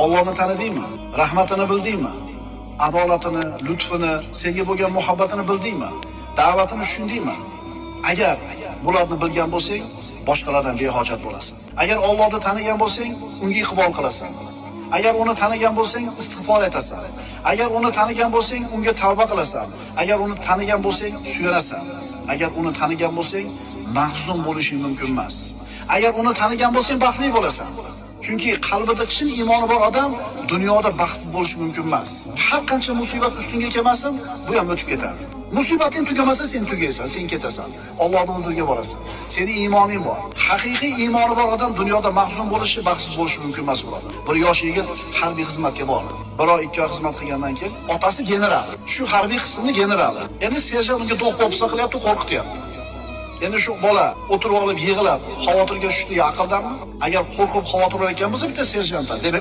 Allohni tanidingmi? Rahmatini bildingmi? Adolatini, lutfini, senga bo'lgan muhabbatini bildingmi? Da'vatini tushundingmi? Agar bularni bilgan bo'lsang, boshqalardan behojat bo'lasan. Agar Allohni tanigan bo'lsang, unga iqbol qilasan. Agar uni tanigan bo'lsang, istig'for aytasan. Agar uni tanigan bo'lsang, unga tavba qilasan. Agar uni tanigan bo'lsang, suyanasan. Agar uni tanigan bo'lsang, mahzun bo'lishing mumkin emas. Agar uni tanigan bo'lsang, baxtli bo'lasan. Chunki qalbida chin iymoni bor odam dunyoda baxtsiz bo'lishi mumkin emas. Har qancha musibat ustingga kelmasin, bu ham o'tib ketadi. Musibating tugamasa sen tugaysan, sen ketasan. Allohning huzuriga borasan. Seni iymoning bor. Haqiqiy iymoni bor odam dunyoda mahzun bo'lishi, baxtsiz bo'lishi mumkin emas, birodar. Bir yosh yigit harbiy xizmatga bordi. Bir oy, 2 oy xizmat qilgandan keyin otasi general. Shu harbiy qismning generali. Endi serjant unga do'q-po'pisa qilyapti, qo'rqityapti. Endi shu bola o'tirib olib yig'lab, xavotirga tushdigi aqldanmi? Agar qo'rqib xavotir olayotgan bo'lsa bitta serjantdan, demak